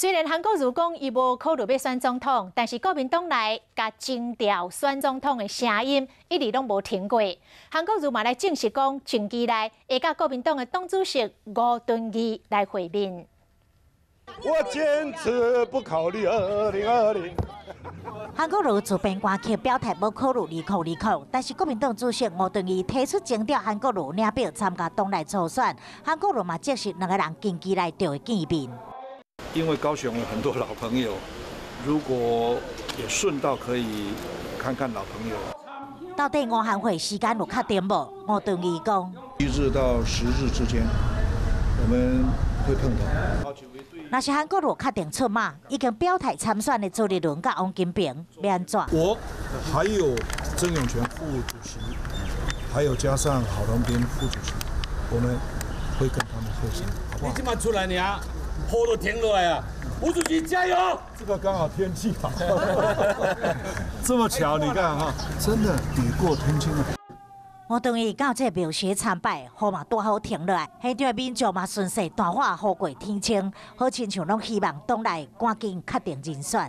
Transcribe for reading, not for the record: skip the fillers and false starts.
雖然韓國瑜講伊無考慮欲選總統，但是國民黨內共徵調選總統的聲音一直攏無停過。韓國瑜嘛來證實講，近期內會佮國民黨的黨主席吳敦義來會面。我堅持不考慮2020。韓國瑜自編歌曲表態無考慮2020，但是國民黨主席吳敦義提出徵調韓國瑜領表參加黨內初選，韓國瑜嘛證實兩个人近期內就會見面。因為高雄有很多老朋友，如果也順道可以看看老朋友。到底吳韓會時間有確定無？吳敦義講：1日到10日之間，我們會碰頭。若是韓國瑜確定出馬，已經表態參選的朱立倫佮王金平欲按怎？我還有曾湧泉副主席，還有加上郝龍斌副主席，我們會跟他們會商，好不好？你這馬出來爾，雨都停落來啊！吳主席加油！這個剛好天氣好，這麼巧，你看哈，真的雨過天晴了。吳敦義到這廟時參拜，雨嘛拄好停落來，現場的民眾嘛順勢大喊雨過天晴，好親像攏希望黨內趕緊確定人選。